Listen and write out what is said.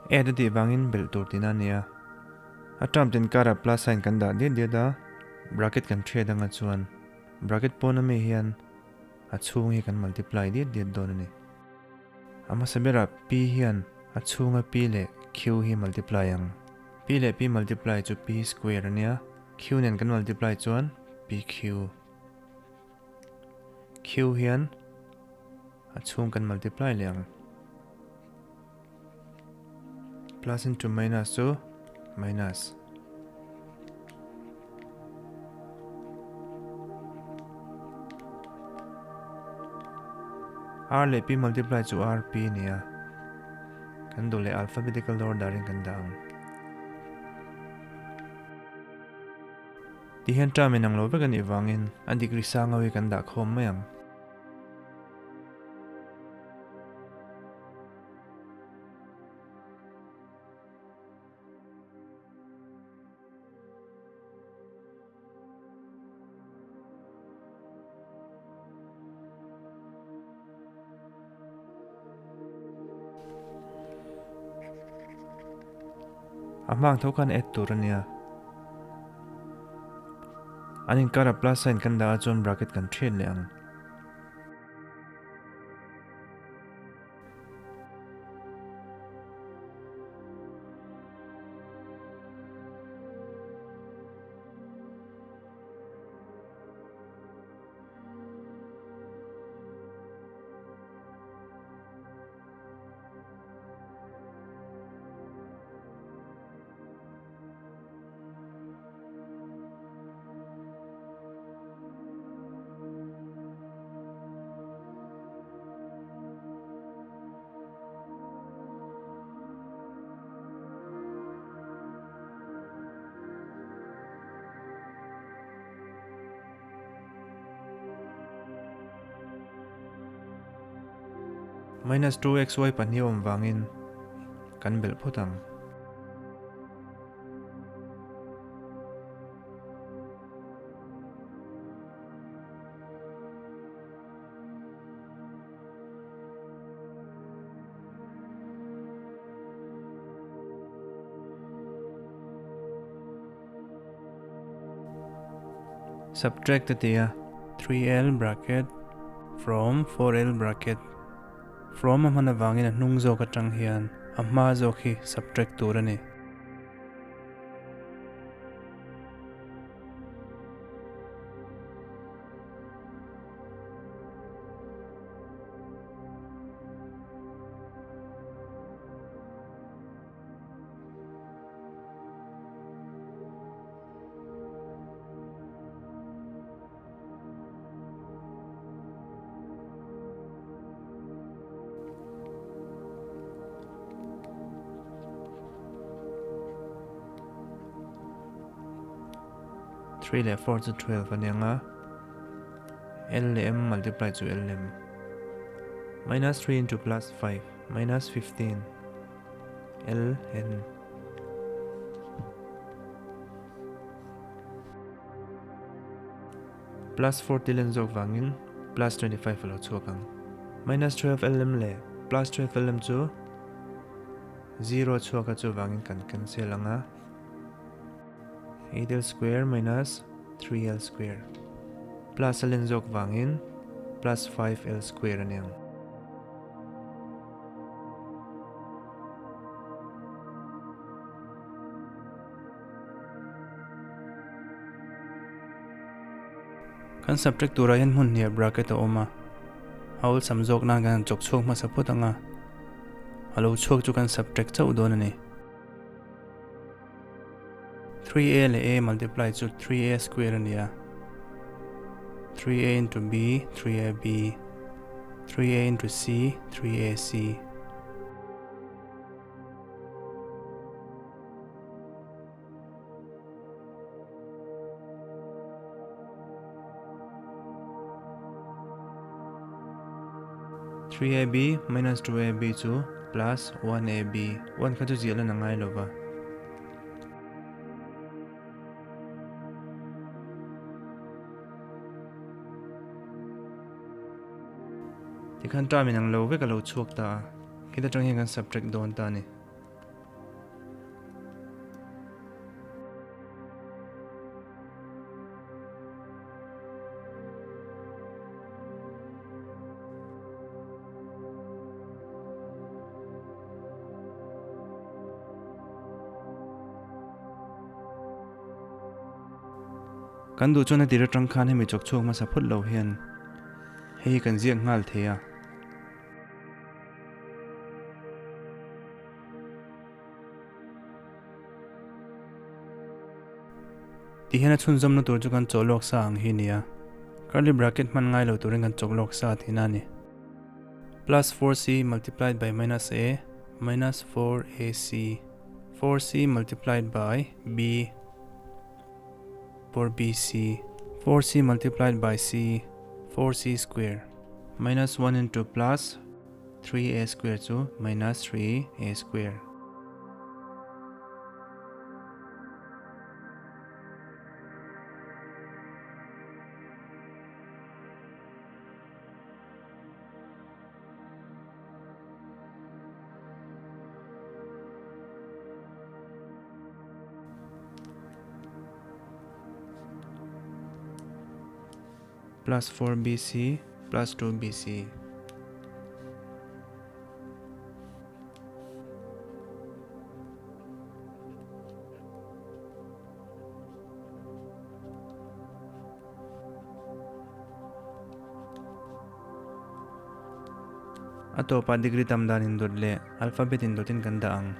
Add a tih vangin belh tur tihna a nia. A term tin karah plus sign kan dah diat diat a, bracket kan thiat anga chuan bracket pawn ami hian a chhung hi kan multiply diat diat dawn a ni. A hmasa berah P hian a chhunga P leh Q hi multiply ang. P leh P multiply chu P square a nia, Q nen kan multiply chuan PQ. Q hian a chhung kan multiply leh ang. Plus into minus chu minus. R leh P multiply chu RP nia. Kan duh leh alphabetical order in kan dah ang. Ti hian term inang lo vek anih vangin a degree sang ho hi kan dah khawm mai ang. A hmang tho khan add tur a nia. An inkara plus sign kan dah a chuan bracket kan thiat leh ang. Minus 2xy pahnih awm vangin kan belh phawt ang. Subtract a ti a. 3L bracket from 4L bracket from a hman avangin a hnung zawk atang hian a hma zawk hi subtract tur a ni. 3 leh 4 chu 12 a nia L leh M multiply chu LM minus 3 into plus 5 minus 15 L N Plus 40 len zawk vangin plus 25 a lo chhuak ang. Minus 12 LM leh plus 12 LM chu 0 chhuak a chuvangin kan cancel ang a. 8L square minus 3L square plus a len zawk vangin plus 5L square a ni ang. Kan subtract turah hian hmun hniah bracket a awm a, a awlsam zawk nan kan han chawk chhuak hmasa phawt ang a, a lo chhuak chu kan subtract chauh dawn a ni. 3a leh a multiply chu 3a square a ni a, 3a into b 3ab, 3a into c 3ac. 3ab minus 2ab chu plus 1ab, 1 kha chu ziah lan a ngai lo va. Tikhan term inang lo vek a lo chhuak ta a, khita tang hian kan subtract dawn ta a ni. Kan duh chuan a tir atang khan hemi chawk chhuak hmasa phawt lo hian hei hi kan ziak nghal thei a. Ti hian a chhunzawmna tur chu kan chawh lawk sa ang hi nia. Curly bracket hman ngai lo turin kan chawk lawk sa tihna a ni. Plus 4c multiplied by minus a minus 4ac 4c multiplied by b 4bc 4c multiplied by c 4c square minus 1 into plus 3a square chu minus 3a square. Plus 4bc plus 2bc. A tawpah degree tam dan indawt leh alphabet indawtin kan dah ang.